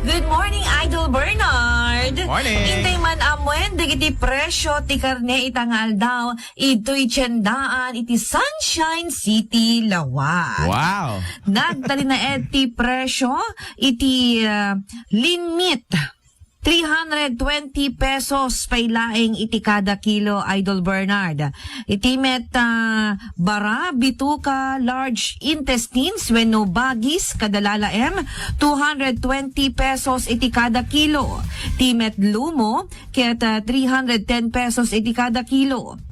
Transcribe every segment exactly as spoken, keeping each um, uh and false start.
Good morning, Idol Bernard. Morning. Intay man amuen dagiti presyo ti karne ita nga aldaw, itoy tiendaan iti Sunshine City, Laoag. Wow. Nagtalinaed ti presyo iti, ah, lean meat. Three hundred twenty pesos pay laeng iti kada kilo, Idol Bernard. Iti met, ah, bara, bituka, large intestines wenno bagis, kada lalaem, two hundred twenty pesos iti kada kilo. Ti met lumo, ket, ah, three hundred ten pesos iti kada kilo.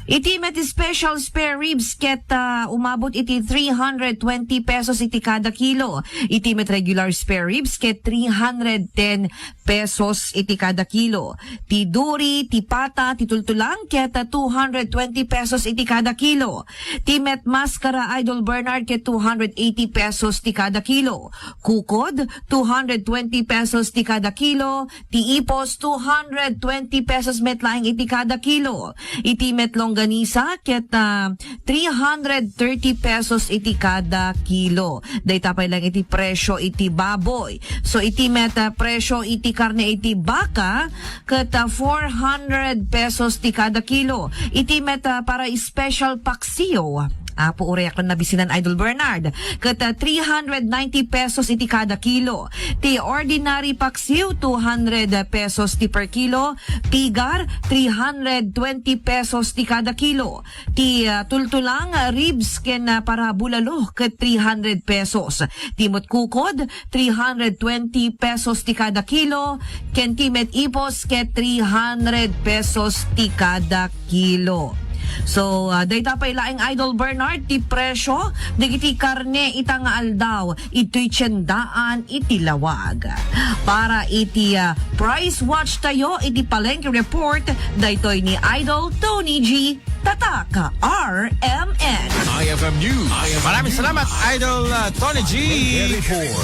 Iti met special spare ribs ket, ah, umabot iti three hundred twenty pesos iti kada kilo. Iti met regular spare ribs ket three hundred ten pesos iti kada kilo. Ti duri, ti pata, ti tultulang ket, ah, two hundred twenty pesos iti kada kilo. Ti met maskara, Idol Bernard, ket two hundred eighty pesos ti kada kilo. Kukod, two hundred twenty pesos ti kada kilo. Ti ipos, two hundred twenty pesos met laeng iti kada kilo. Iti met longganisa ket, ah, three hundred thirty pesos iti kada kilo. Dayta pay laeng iti presyo iti baboy. So, iti met, ah, presyo iti karne iti baka ket, ah, four hundred pesos ti kada kilo. Iti met, ah, para special paksiw, Apo, uray a nabisinan, Idol Bernard. Ket, ah, three hundred ninety pesos iti kada kilo. Ti ordinary paksiw, two hundred pesos ti per kilo. Pigar, three hundred twenty pesos ti kada kilo. Ti, ah, tultulang, ah, ribs ken, ah, para bulalo ket three hundred pesos. Ti met kukod, three hundred twenty pesos ti kada kilo, ken ti met ipos ket three hundred pesos ti kada kilo. So, ah, dayta pay laeng, Idol Bernard, ti presyo dagiti karne ita nga aldaw, itoy tiendaan iti Laoag. Para iti, ah, price watch tayo, iti Palengke Report, daytoy ni Idol Tony G, Tatak R M N. I F M News. Maraming salamat, Idol, ah, Tony G.